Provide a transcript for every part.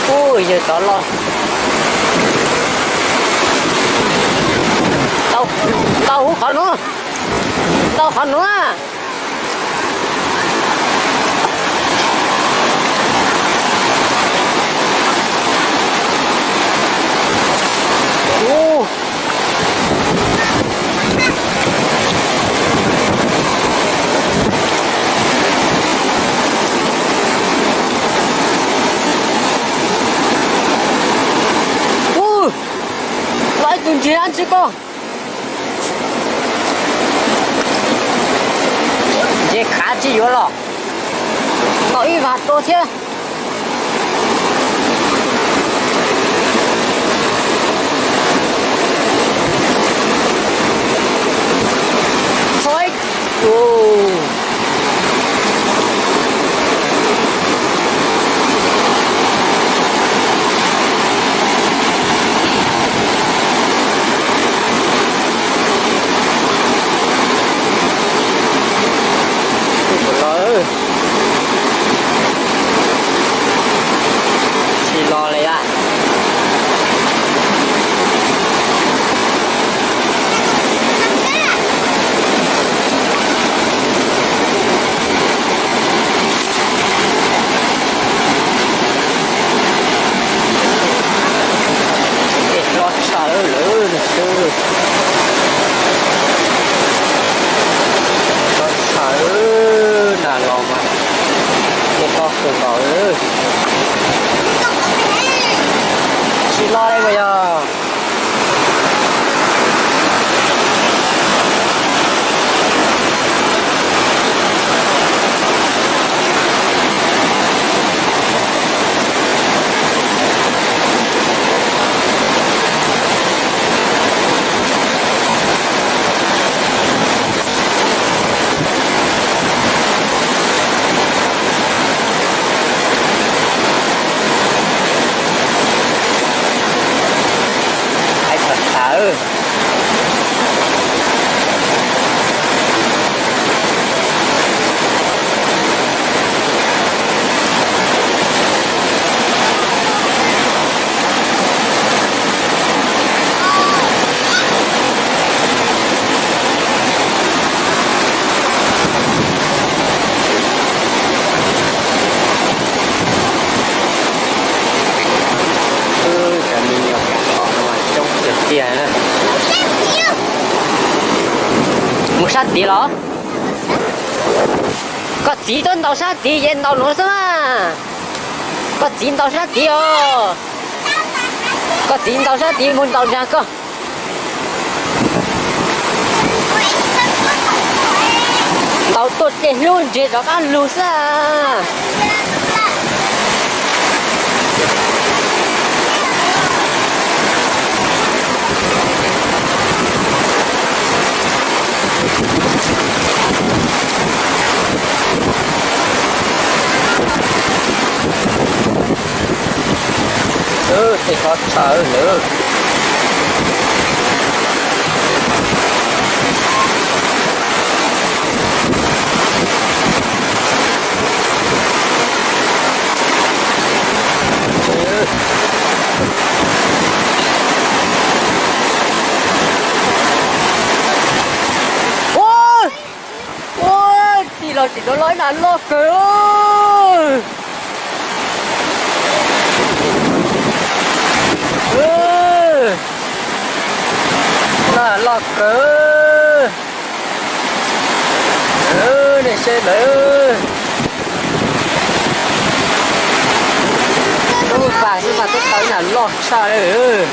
Ub, yawg tod los. Tau, tau hub qhov nuav, tau qhov nuav. Ub. Ub, los ib tug ntses dab tsi koj. Ntses khav tsis yuav los, tau ib vag tua thiab. Ub. Los, tsis los li a. Tej hlob tshaj lawm xwb. Hlob tshaj, nag los mas tej hlob kawg nkaus. Tsis los li mas yog. Hais txog thaum Cov me nyuam coob tiag tiag na. Mus sab tid los? Koj txiv tuaj ntaus sab tid ces ntaus nuav xwb mas. Koj txiv ntaus sab tid os. Koj txiv ntaus sab tid mus ntaus nraag koj. Ntaus tuaj ces hlub ntseg rov qab lug xwb. Tej hlob tshaj lawm. Ua, ua, tij laug tseem tuaj loj ib nag loj kawg. Nag loj kawg. Nej saib lawm. Tub vas xwb mas twb tau ib nag loj tshaj lawm.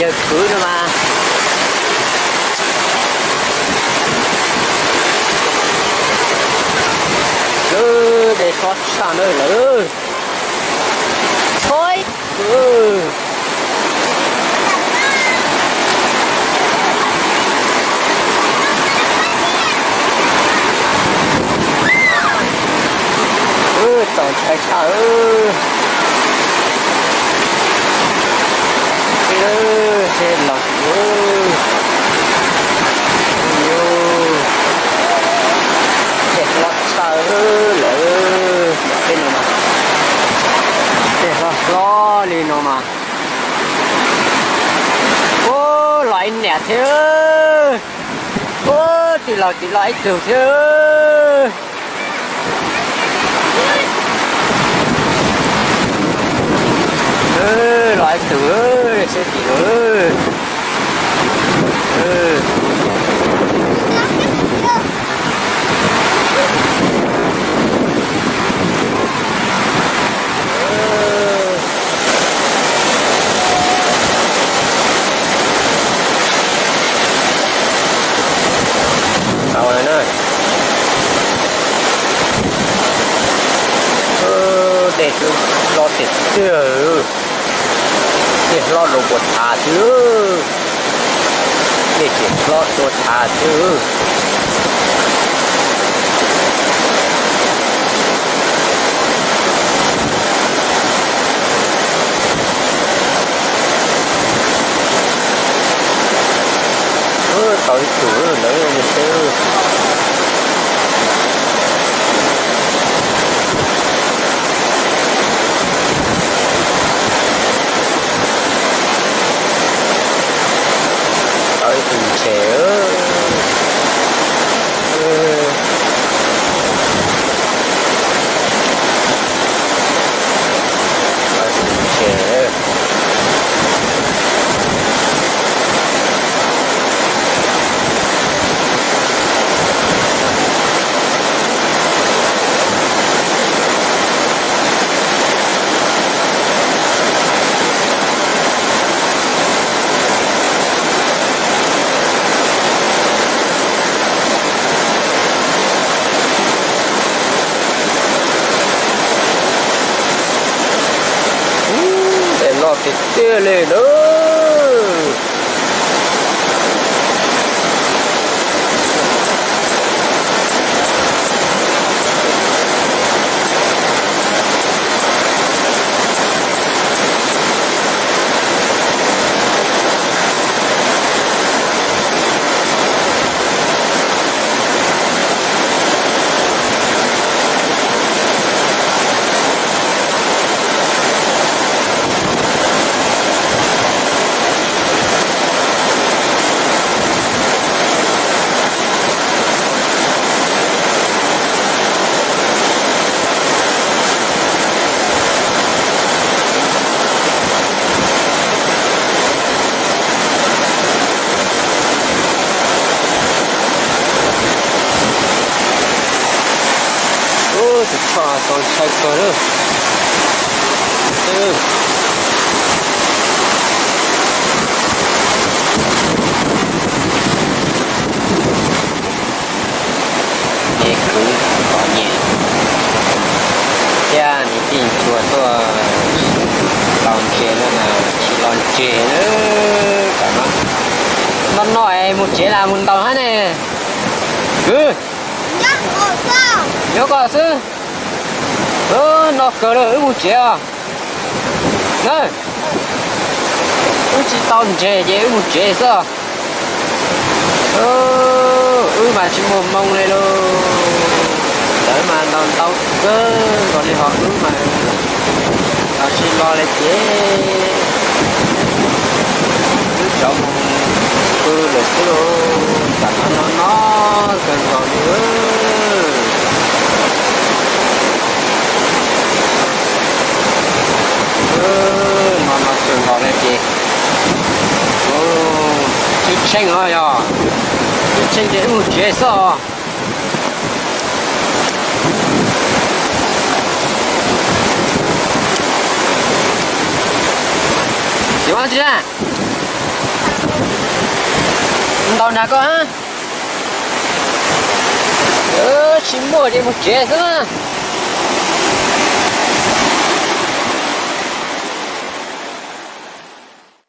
Yawg kwv no mas. Tej hlob tshaj lawm. Thoj. Txaus ntshai tshaj. Seb los. Mas, ub, los ib niam thiab. Ub, twb los twb los ib tug thiab. Los ib tug, sab tim los. Tau na. Dej twb hlob tiag tiag. Dej hlob dua puas thav xwb. Dej tseem hlob dua thav xwb. Tau ib tug lawm xwb. Tau ib tug ntses. Tau ib tug ntses. Ub, dej loj tiag tiag li na. Tus tsho tau ntshai kawg lawm. Nyias kwv kom nyias thiab nws tij nchuav tuaj los ntses no na, tsis los ntses na. Tam no, no no es mus tsev los mus ntaus hab ne? Kwv, nyob koj xwb. No kawg lawm, wb mus tsev os. Na, wb tsis tau ntses ces wb mus tsev xwb. Wb mas tsis muaj moo li lauj. Lawv mas ntaus ntau kawg nkaus li, ho wb mas los tsis los li ces wb rov mus pw lawm xwb lauj. Tam no no no kawg nkaus li. No no kawg nkaus li ces, tsheej tsheej os, yog tsheej tsheej ces wb mus tsev xwb os. Tsis ua tsi, ntaus nrag koj. Tsis muaj ces mus tsev xwb na.